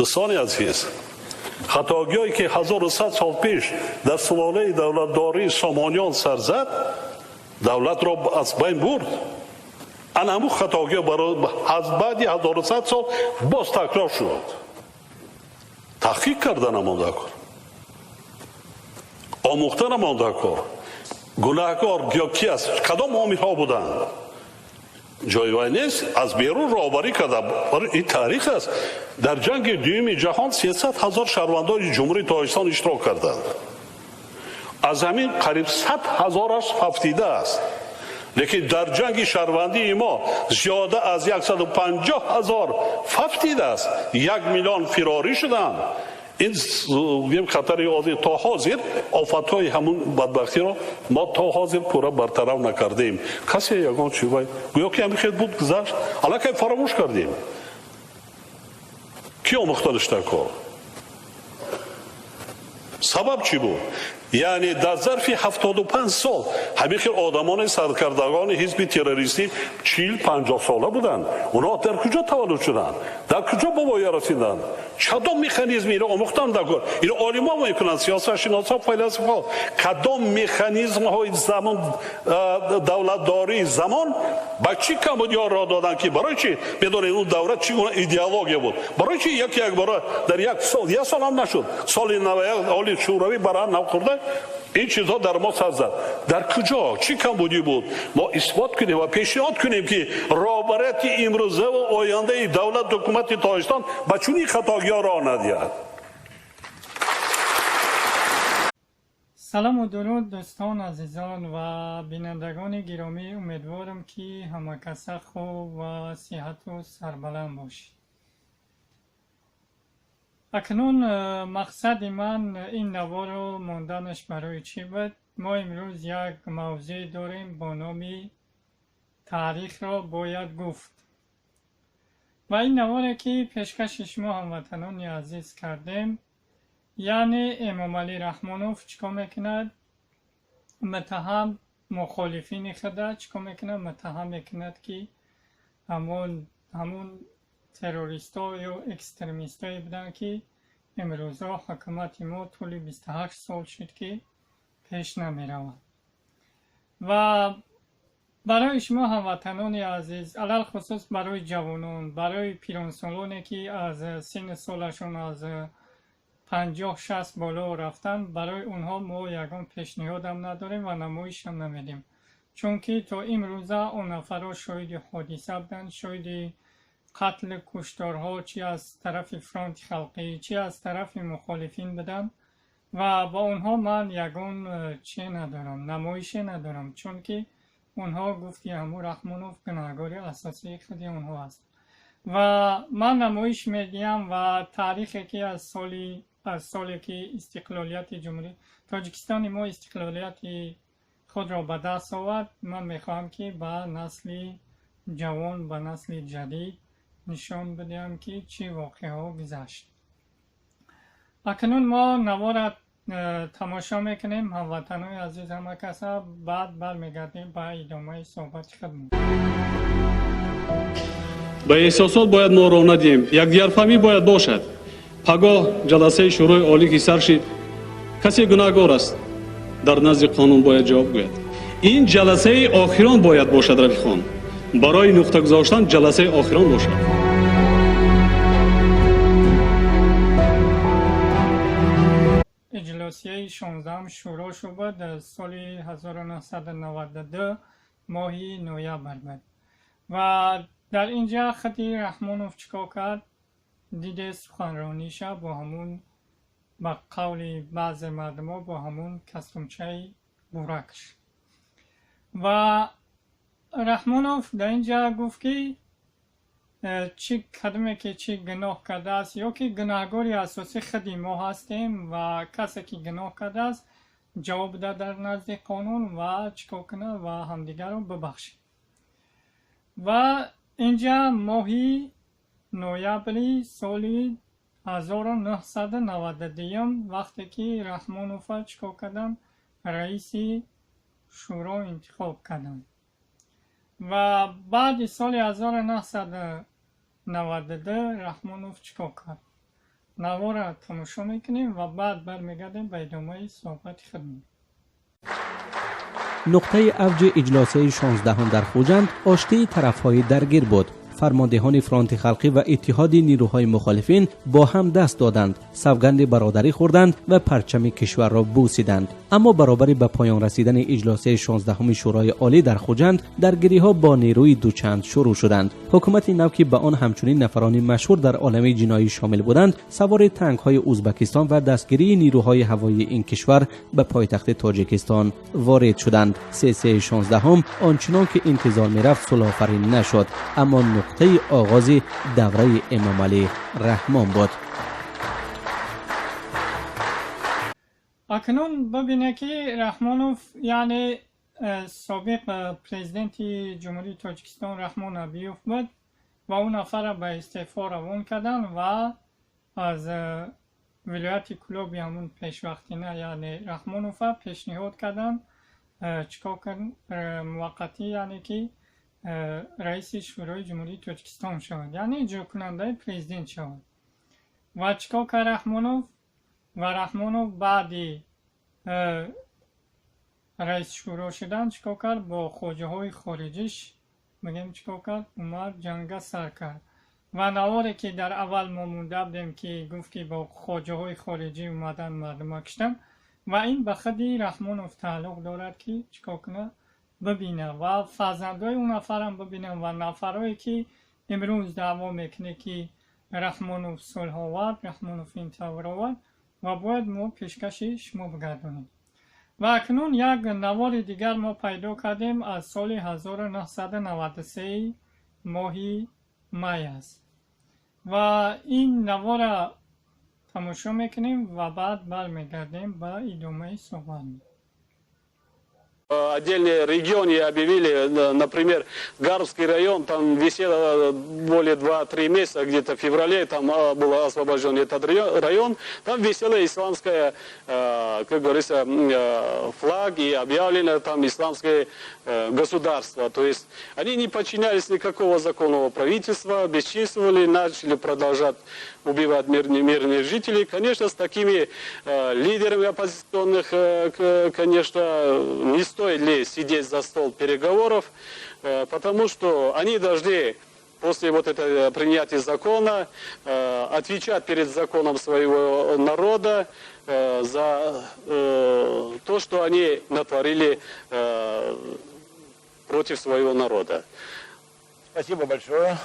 Дӯстони азиз, хатогиҳое ки 1100 сол пеш дар сулолаи давлатдории Сомониён сар зад, давлатро аз байн бурд. Ана ҳамун хатогиҳо аз баъди 1100 сол боз такрор шуд. Таҳқиқ карда намонда кор, омӯхта намонда кор. Гунаҳкор ё ки аст, кадом омилҳо буданд, ҷои вай нест. Аз берун роҳбарӣ карда, ин таърих аст. Дар ҷанги дуюми ҷаҳон 300 ҳазор шаҳрвандони Ҷумҳурии Тоҷикистон иштирок карданд. Аз ҳамин қариб 100 ҳазораш фавтида аст. Лекин дар ҷанги шаҳрвандии мо зиёда аз 150 ҳазор фавтидааст, 1 миллион фирорӣ шуданд. Ин гӯем хатари ҳозир, то ҳозир офатҳои ҳамун бадбахтиро мо то ҳозир пурра бартараф накардаем. Касе ягон чи вай гӯё ки ҳамин хел буд, гузашт, аллакай фаромӯш кардем. Ки омӯхта дошта кор? Сабаб чӣ буд? Яъне дар зарфи 75 сол ҳамин хел одамони саркардагони ҳизби террористӣ 40-50 сола буданд. Онҳо дар куҷо таваллуд шуданд, дар куҷо ба воя расиданд? Кадом механизм? Ино омӯхтан дар кор, ино олимо мекунанд, сиёсатшиносҳо, файласуфҳо. Кадом механизмҳои замон, давлатдории замон ба чӣ камбудиҳо роҳ доданд, ки барои чӣ? Медонед, он давра чӣ гуна идеология буд? Барои чӣ яке якбора дар як сол, як сол ҳам нашуд, соли 91 оли Шӯравӣ баран нахӯрда, ин чизҳо дар мо сар зад? Дар куҷо чӣ камбудӣ буд? Мо исбот кунем ва пешниҳод кунем, ки роҳбарияти имрӯзаву ояндаи давлат, ҳукумати Тоҷикистон ба чунин хатогиҳо роҳ надиҳад. Салому дуруд, дӯстон, азизон ва бинандагони гиромӣ. Умедворам, ки ҳамакаса хуб ва сиҳату сарбаланд бошед. Акнун мақсади ман ин наворо монданаш барои чӣ буд? Мо имрӯз як мавзӯе дорем бо номи «Таърихро бояд гуфт». Ва ин наворе, ки пешкаши шумо, ҳамватанони азиз, кардем, яъне Эмомалӣ Раҳмонов чӣ кор мекунад? Муттаҳам мухолифини худа чӣ кор мекунад? Муттаҳам мекунад, ки ҳамун террористҳо ё экстремистҳое буданд, ки имрӯзҳо ҳукумати мо тӯли 28 сол шуд, ки пеш намеравад. Ва барои шумо, ҳамватанони азиз, алалхусус барои ҷавонон, барои пиронсолоне, ки аз синну солашон аз 50-60 боло рафтанд, барои онҳо мо ягон пешниҳодам надорем ва намоишам намедиҳем, чунки то имрӯза он нафарҳо шоҳиди ҳодиса буданд, шоҳиди қатлу кушторҳо чи аз тарафи Фронти халқӣ, чи аз тарафи мухолифин буданд. Ва ба онҳо ман ягон чие надорам, намоише надорам, чунки онҳо гуфти ҳамун Раҳмонов гунаҳгори асосии худи онҳо аст. Ва ман намоиш медиҳам ва таърихе, ки аз соле ки истиқлолияти Ҷумҳурии Тоҷикистони мо истиқлолияти худро ба даст овард, ман мехоҳам, ки ба насли ҷавон, ба насли ҷадид нишон бидиҳам, ки чӣ воқеаҳо гузашт. Акнун мо навора тамошо мекунем, ҳамватанои азиз, ҳама каса, баъд бармегардем ба идомаи суҳбати худмон. Ба эҳсосот бояд мо роҳ надиҳем, якдигарфаҳмӣ бояд бошад. Пагоҳ ҷаласаи Шӯрои Олӣ ки сар шид, касе гунаҳгор аст, дар назди қонун бояд ҷавоб гӯяд. Ин ҷаласаи охирон бояд бошад, рафиқон, барои нуқта гузоштан ҷаласаи охирон бошад. Иҷлосияи 16-ум шӯро шуба дар соли 1992 моҳи ноябр буд. Ва дар ин ҷа худи Раҳмонов чӣ кор кард? Диде, суханрониша бо ҳамун, ба қавли баъзе мардумо, бо ҳамун костюмчаи буракш. Ва Раҳмонов дар ин ҷа гуфт, ки чӣ кадоме ки чӣ гуноҳ кардааст ё ки гунаҳгори асосӣ худи мо ҳастем, ва касе ки гуноҳ кардааст, ҷавоб диҳад дар назди қонун ва чӣ кор кунад, ва ҳамдигарро бибахшед. Ва инҷа моҳи ноябри соли 1992, вақте ки Раҳмонова чӣ кор карданд, раиси шӯро интихоб карданд. Ва баъди соли 1992 Раҳмонов чӣ кор кард? Навора тамошо мекунем ва баъд бармегардем ба идомаи суҳбати худмон. Нуқтаи авҷи иҷлосияи 16 дар Хуҷанд оштии тарафҳои даргир буд. Фармондеҳони фронти халқӣ ва иттиҳоди нирӯҳои мухолифин бо ҳам даст доданд, савганди бародарӣ хӯрданд ва парчами кишварро бӯсиданд. Аммо баробари ба поён расидани иҷлосияи 16 Шӯрои Олӣ дар Хуҷанд, даргириҳо бо нерӯи дучанд шурӯъ шуданд. Ҳукумати нав, ки ба он ҳамчунин нафарони машҳур дар олами ҷиноӣ шомил буданд, савори танкҳои Ӯзбекистон ва дастгирии нирӯҳои ҳавоии ин кишвар ба пойтахти Тоҷикистон ворид шуданд. Сессияи 16 ончунон ки интизор мерафт сулҳофарин нашуд, аммо нуқтаи оғози давраи Эмомалӣ Раҳмон буд. Акнун бибинед, ки Раҳмонов, яъне собиқ президенти Ҷумҳурии Тоҷикистон Раҳмон Набиёв буд ва ӯ нафарро ба истеъфо равон карданд ва аз вилояти Кӯлоби ҳамун пешвақтина, яъне Раҳмонова пешниҳод карданд, чикор кард, муваққатӣ, яъне ки раиси Шӯрои Ҷумҳурии Тоҷикистон шавад, яъне иҷрокунандаи президент шавад. Ва чикор кард Раҳмонов? Ва Раҳмонов баъди раиси шӯро шудан чикор кард? Бо хоҷаҳои хориҷиш, мегӯем, чикор кард? Умар ҷанга сар кард. Ва наворе ки дар аввал мо монда будем, ки гуфт, ки бо хоҷаҳои хориҷӣ омадан мардума киштанд, ва ин ба худи Раҳмонов тааллуқ дорад, ки чикор кунад, бибинад ва фарзандои он нафарам бибинанд ва нафарое ки имрӯз даъво мекунад, ки Раҳмонов сулҳ овард, Раҳмонов ин тавр овард, ва бояд мо пешкаши шумо бигардонем. Ва акнун як навори дигар мо пайдо кардем, аз соли 1993 моҳи май аст ва ин навора тамошо мекунем ва баъд бармегардем ба идомаи суҳбат. Отдельные регионы объявили, например, Гарский район, там висело более 2-3 месяца, где-то в феврале там был освобожден этот район, там висела исламская, как говорится, флаг и объявлено там исламское государство. То есть они не подчинялись никакого законного правительства, бесчинствовали, начали продолжать убивать мирных жителей. Конечно, с такими лидерами оппозиционных, конечно, не стоит ли сидеть за стол переговоров, потому что они должны после вот этого принятия закона отвечать перед законом своего народа за то, что они натворили против своего народа. Спасибо большое.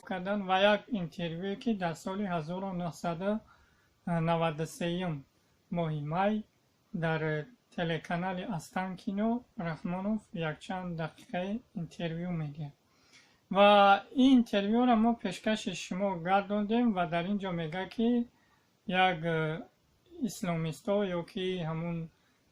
Кардан ва як интервюе, ки дар соли 1993 моҳи май дар телеканали Останкино Раҳмонов якчанд дақиқаи интервю медиҳад. Ва ин интервюро мо пешкаши шумо гардондем ва дар ин ҷо мегӯяд, ки як исломистҳо ё ки ҳамун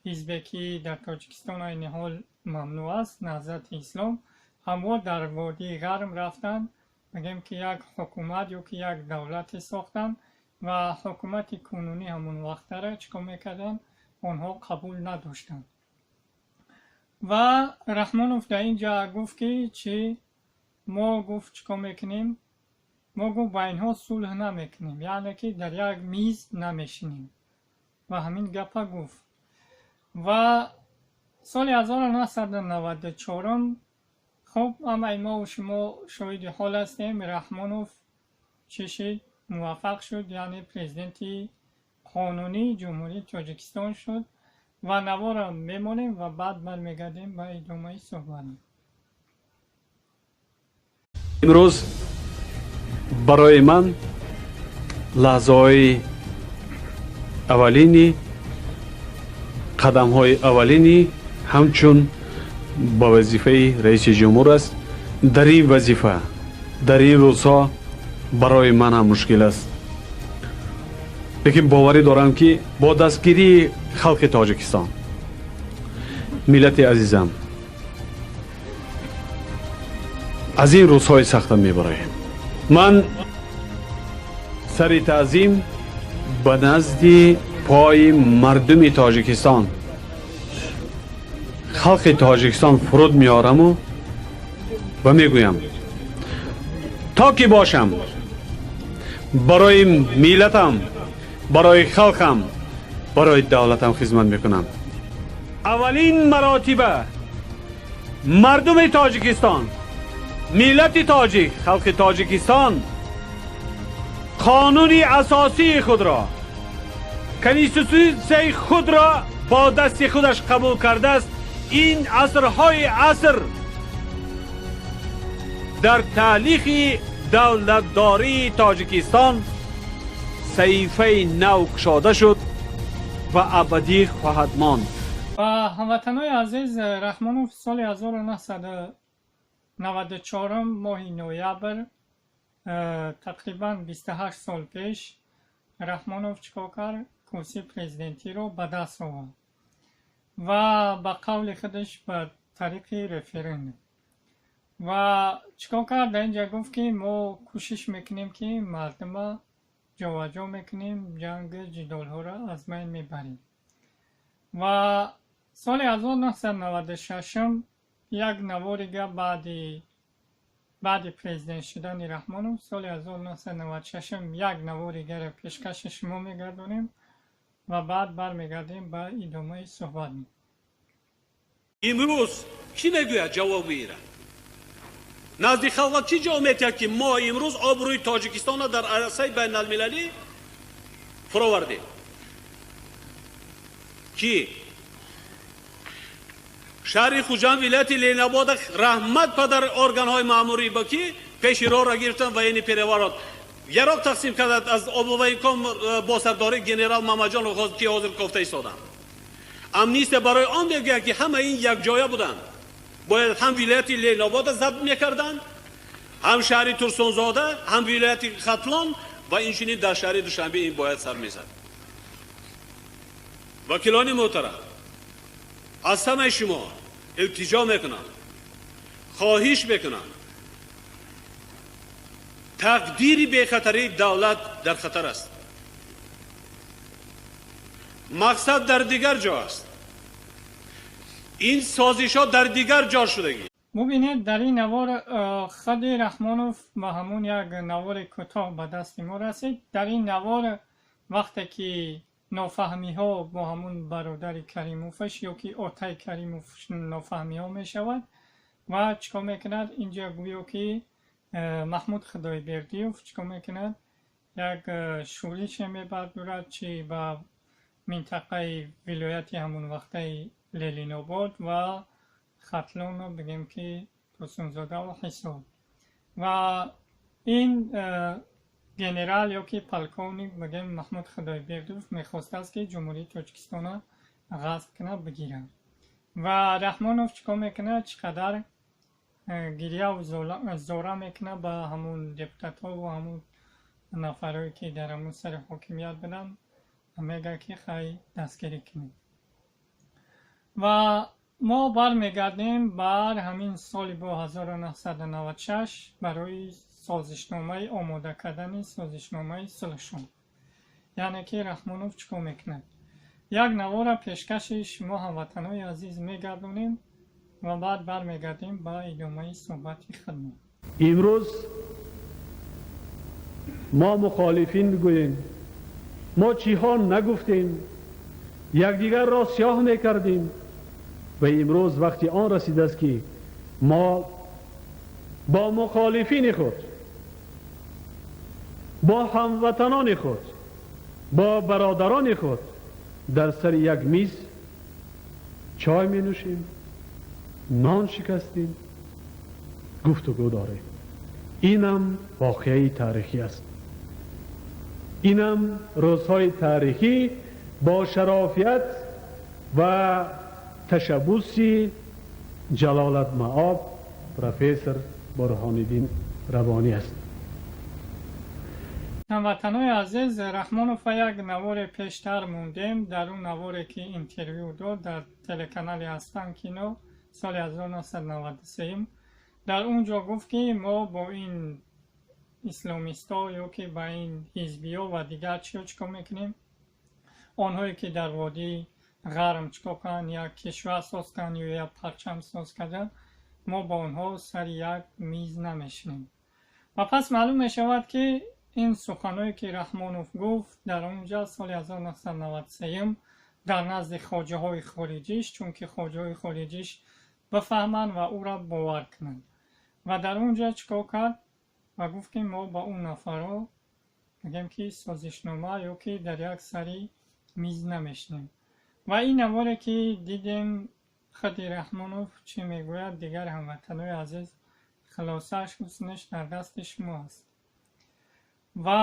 ҳизбе, ки дар Тоҷикистон айни ҳол мамнӯъ аст, Наҳзати Ислом, ҳамво дар водии Ғарб рафтанд, мегӯем, ки як ҳукумат ё ки як давлате сохтанд ва ҳукумати кунунӣ ҳамон вақтара чикор мекарданд, онҳо қабул надоштанд. Ва Раҳмонов дар ин ҷо гуфт, ки чӣ мо, гуфт, чикор мекунем, мо, гуфт, ба инҳо сулҳ намекунем, яъне ки дар як миз намешинем. Ва ҳамин гапа гуфт. Ва соли 1994, хуб, ҳамаи мо шумо шоҳиди ҳол ҳастем, Раҳмонов чӣ шид, муваффақ шуд, яъне президенти қонунии Ҷумҳурии Тоҷикистон шуд. Ва наворро мемонем ва баъд бармегардем ба идомаи суҳбат. Имрӯз барои ман лаҳзаҳои аввалини, қадамҳои аввалини ҳамчун ба вазифаи раиси ҷумҳур аст. Дар ин вазифа, дар ин рӯзҳо барои ман ҳам мушкил аст, лекин боварӣ дорам, ки бо дастгирии халқи Тоҷикистон, миллати азизам, аз ин рӯзҳои сахта мебароем. Ман сари таъзим ба назди пои мардуми Тоҷикистон, халқи Тоҷикистон фуруд меораму ва мегӯям: То ки бошам, барои миллатам, барои халқам, барои давлатам хизмат мекунам. Аввалин маротиба мардуми Тоҷикистон, миллати тоҷик, халқи Тоҷикистон қонуни асосии худро, конститутсияи худро бо дасти худаш қабул кардааст. Ин асрҳои аср дар таърихи давлатдории Тоҷикистон саҳифаи нав кушода шуд ва абадӣ хоҳад монд. Ва ҳамватанои азиз, Раҳмонов соли 1994, моҳи ноябр, тақрибан 28 сол пеш, Раҳмонов чӣ кор кард? Курсии президентиро ба даст овард ва ба қавли худаш ба тариқи референдум. Ва чӣ кор кард? Дар инҷа гуфт, ки мо кӯшиш мекунем, ки мардума ҷоваҷо мекунем, ҷангу ҷидолҳоро аз байн мебарем. Ва соли 1996 як навори гап баъди президент шудани Раҳмонов, соли 1996 як навори гара пешкаши шумо мегардонем ва баъд бармегардем ба идомаи суҳбат. Имрӯз чӣ мегӯяд ҷавоби ира? Назди халқ чӣ ҷавоб метиҳад, ки мо имрӯз обрӯи Тоҷикистонро дар арсаи байналмилалӣ фуровардем? Ки шаҳри Хуҷанд, вилояти Ленинобода, раҳмат падар органҳои маъмурӣ ба ки пеши роҳро гирифтанд, военный переворот яроқ тақсим кардад аз облвоенком бо сардории генерал Мамаҷонов, ки ҳозир кофта истоданд. Амнистия барои он мегӯяд, ки ҳама ин якҷоя буданд, бояд ҳам вилояти Ленинобода забт мекарданд, ҳам шаҳри Турсунзода, ҳам вилояти Хатлон ва инчунин дар шаҳри Душанбе ин бояд сар мезад. Вакилони муҳтарам, аз ҳамаи шумо илтиҷо мекунам, хоҳиш мекунам, тақдири бехатарии давлат дар хатар аст. Мақсад дар дигар ҷо аст, ин созишҳо дар дигар ҷо шудагӣ. Бубинед, дар ин навор худи Раҳмонов ба ҳамун як навори кӯтоҳ ба дасти мо расид. Дар ин навор вақте ки нофаҳмиҳо бо ҳамун бародари Каримоваш ё ки отай Каримов нофаҳмиҳо мешавад ва чӣ кор мекунад инҷа, гӯё ки Маҳмуд Худойбердиев чӣ кор мекунад, як шӯрише мебардорад, чи ба минтақаи вилояти ҳамун вақтаи Ленинобод ва Хатлону, бигем ки Турсунзодаву Ҳисор. Ва ин генерал ё ки полковник, бигем, Маҳмуд Худойбердиев мехостааст, ки Ҷумҳурии Тоҷикистонро ғасб кунад, бигирад. Ва Раҳмонов чӣ кор мекунад? Чӣ қадар гиряву зора мекунад ба ҳамун депутатҳову ҳамун нафарое, ки дар ҳамун сари ҳокимият буданд, мегӯяд, ки хай, дастгирӣ кунед. Ва мо бармегардем бар ҳамин соли бо 1996 барои созишномаи, омода кардани созишномаи сулҳшон, яъне ки Раҳмонов чӣ кор мекунад. Як навора пешкаши шумо ҳамватанои азиз мегардонем ва баъд бармегардем ба идомаи суҳбати худмон. Имрӯз мо мухолифин мегӯем, мо чиҳо нагуфтем, якдигарро сиёҳ мекардем ва имрӯз вақти он расидааст, ки мо бо мухолифини худ, бо ҳамватанони худ, бо бародарони худ дар сари як миз чой менӯшем, нон шикастем, гуфтугӯ дорем. Инам воқеаи таърихӣ аст, инам рӯзҳои таърихӣ бо шарофият ва ташаббуси ҷалолатмаоб профессор Бурҳониддин Раббонӣ аст. Ҳамватанои азиз, Раҳмонова як наворе пештар мондем. Дар он наворе, ки интервю дод дар телеканали Останкино соли 1993, дар он ҷо гуфт, ки мо бо ин исломистҳо ё ки ба ин ҳизбиҳо ва дигар чиҳо чӣ кор мекунем? Онҳое, ки дар водии Ғарм чӣ кор карданд, як кишвар соз карданд ё як парчам соз карданд, мо бо онҳо сари як миз намешинем. Ва пас маълум мешавад, ки ин суханое, ки Раҳмонов гуфт дар он ҷа соли 1993 дар назди хоҷаҳои хориҷиш, чунки хоҷаҳои хориҷиш бифаҳманд ва ӯра бовар кунанд. Ва дар он ҷа чӣ кор кард? Ва гуфт, ки мо ба он нафарҳо мегӯем, ки созишнома ё ки дар як сари миз намешинем. Ва ин наворе, ки дидем, худи Раҳмонов чӣ мегӯяд, дигар ҳамватанои азиз, хулосааш, ҳуснаш дар дасти шумо аст. Ва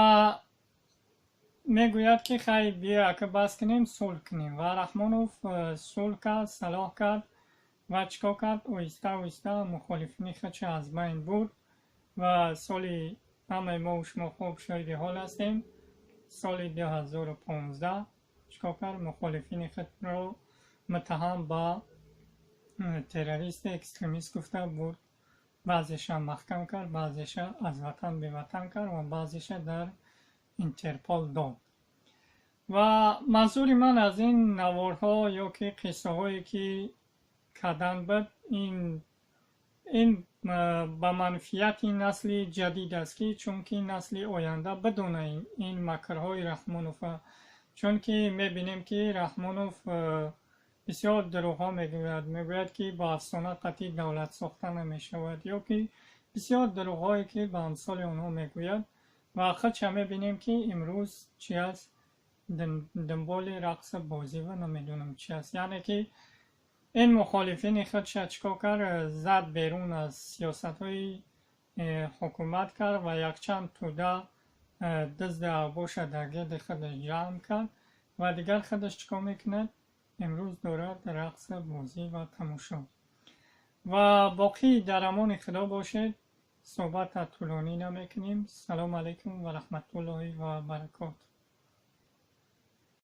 мегӯяд, ки хай, биё, ака, бас кунем, сулҳ кунем. Ва Раҳмонов сулҳ кард, салоҳ кард ва чӣ кор кард? Оҳиста оҳиста мухолифини худша аз байн бурд. Ва соли, ҳамаи мо шумо хуб шоҳиди ҳол ҳастем, соли 2015 чӣ кор кард? Мухолифини худро муттаҳам ба террористу экстремист гуфта бурд, баъзеша маҳкам кард, баъзеша аз ватан беватан кард ва баъзеша дар Интерпол дод. Ва манзури ман аз ин наворҳо ё ки қиссаҳое, ки кардан буд, ин ба манфиати насли ҷадид аст, ки чунки насли оянда бидона ин макрҳои Раҳмонова, чунки мебинем, ки Раҳмонов бисёр дурӯғҳо мегӯяд. Мегӯяд, ки ба афсона қатъи давлат сохта намешавад, ё ки бисёр дурӯғҳое, ки ба амсоли онҳо мегӯяд. Ва худша мебинем, ки имрӯз чи аст? Дунболи рақсу бозӣ ва намедонам чи аст. Яъне ки ин мухолифини худша чӣ кор кард? Зад берун аз сиёсатҳои ҳукумат кард ва якчанд тӯда дизди авбоша дар гирди худаш ҷамъ кард. Ва дигар худаш чӣ кор мекунад? Имрӯз дорад рақсу бозӣ ва тамошо. Ва боқӣ дар амони Худо бошед. Суҳбата тӯлонӣ намекунем. Салому алайкум ва раҳматуллоҳи ва баракоту.